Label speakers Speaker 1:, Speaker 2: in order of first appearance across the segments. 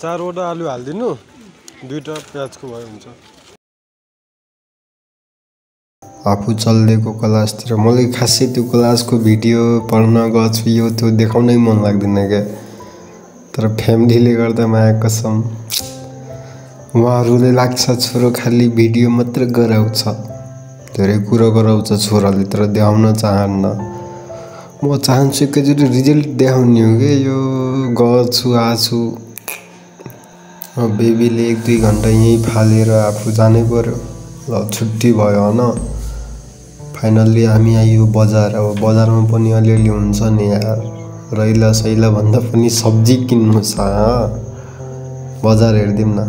Speaker 1: चारवटा आलु हालिदिनु, 2टा प्याजको भए हुन्छ।
Speaker 2: आफू चल्देको क्लासतिर मलाई खासै त्यो क्लासको भिडियो पढ्न गछु यो त्यो देखाउनै मन लाग्दैन क्या। तर फ्यामिलीले गर्दा माया कसम उहाँहरूले लाग्छ छोरो खालि भिडियो मात्र गराउँछ, धेरै कुरा गराउँछ छोराले तर देखाउन चाहन्न। म चाहन्छु एकैचोटि रिजल्ट देखाउने हो कि यो गर्छु आछु। बेबीले 1-2 घन्टा यहीँ फालेर आफू जानै पर्यो। ल छुट्टी भयो होइन, फाइनल्ली हामी आयो बजार। अब बजारमा पनि अलिअलि हुन्छ नि यार, रैला सैला भन्दा पनि सब्जी किन्नु छ। बजार हेरिदिउँ न।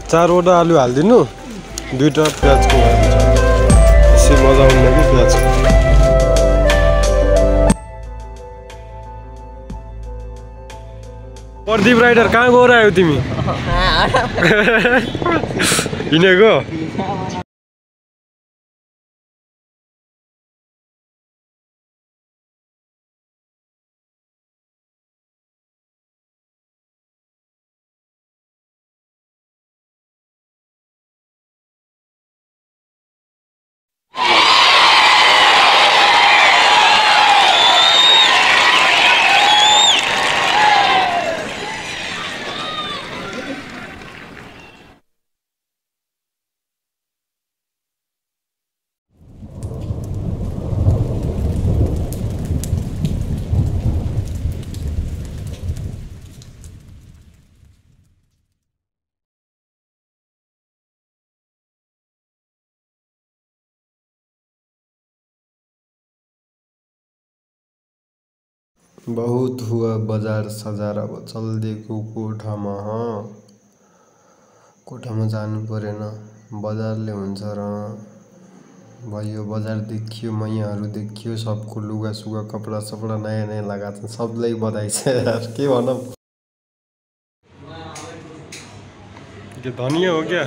Speaker 1: चारवटा आलु हालिदिनु, 2टा प्याजको भए हुन्छ। यसै मजा आउँदैन कि प्याजको। प्रदीप राइडर कहाँ गएर आयो तिमी? हिँडेको?
Speaker 2: बहुत हुआ बजार सजार, अब चल्देको कोठामा। कोठामा जानु परेन, बजारले हुन्छ र भयो। बजार देखियो, मैयाहरू देखियो, सबको लुगा सुगा कपडा सपडा नयाँ नयाँ लगाएको छ। सबलाई बधाई छ यार, के भनौँ।
Speaker 1: धनिया हो क्या?